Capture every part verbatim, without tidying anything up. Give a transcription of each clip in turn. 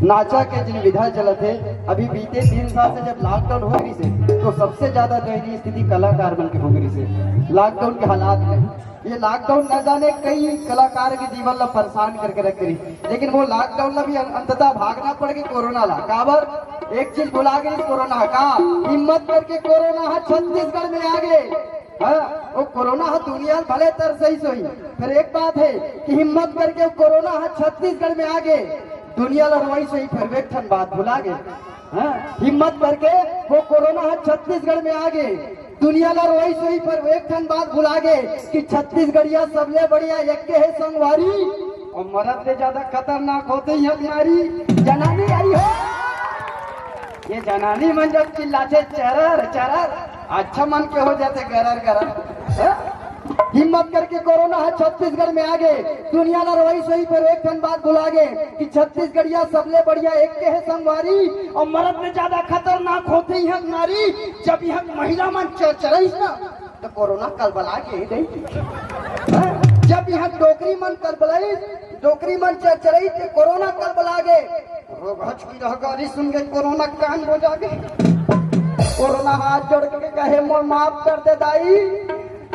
नाचा के जिन विधा चलत हे, अभी बीते तीन साल से जब लॉकडाउन हो रही से, तो सबसे ज्यादा दयनीय स्थिति कलाकार मन के हो रही से। लॉकडाउन के हालात में ये लॉकडाउन न जाने कई कलाकार के जीवन ला परेशान करके रख रही, लेकिन वो लॉकडाउन ला भी अं-, अंततः भागना पड़ गई कोरोना ला। काबर? एक चीज भुला गई कोरोना का, हिम्मत करके कोरोना हा छत्तीसगढ़ में आ गए। हाँ, वो कोरोना हा दुनिया भले तरसई सोई, पर एक बात है कि हिम्मत करके वो कोरोना हा छत्तीसगढ़ में आ गए, दुनिया ला रोई सोई, पर एक ठन बात भुला गए। हाँ, हिम्मत करके वो कोरोना हा छत्तीसगढ़ में आ गए, दुनिया ला रोई सोई, पर एक ठन बात भुला गए कि छत्तीसगढ़िया सबले बढ़िया एक के है संगवारी, और मरद ले ज्यादा खतरनाक होते ही हक नारी। जनानी आई हो, ये जनानी मन जब चिल्लाथे चरर चरर, अच्छा मन के हो जाते गरर गरर। हैं? हिम्मत करके कोरोना हा छत्तीसगढ़ में आ गए, दुनिया ला रोई सोई, पर एक ठन बात भुला गए कि छत्तीसगढ़िया सबले बढ़िया एक के है संगवारी, और मरद ले ज्यादा खतरनाक होते ही हक नारी। जब यहाँ महिला मन चरचरईस ना, तो कोरोना कलबला के नहीं। हैं? जब यहाँ डोकरी मन कलबलाई, डोकरी मन चरचरई, तो कोरोना कलबला गए। रोग हचकी रह गारी सुन के कोरोना कान हो जागे। कोरोना हाथ जोड़ के कहे, "मोर माफ कर दे दाई,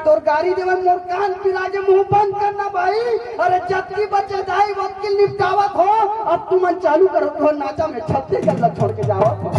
तोर गारी देवे मोर कान पिला के मुंह बंद करना भाई।" अरे जबकि बचे दाई वकील निपटावत हो, अब तुमन चालू करत हो नाचा में छत्तीसगढ़ ला छोड़ के जावत हो।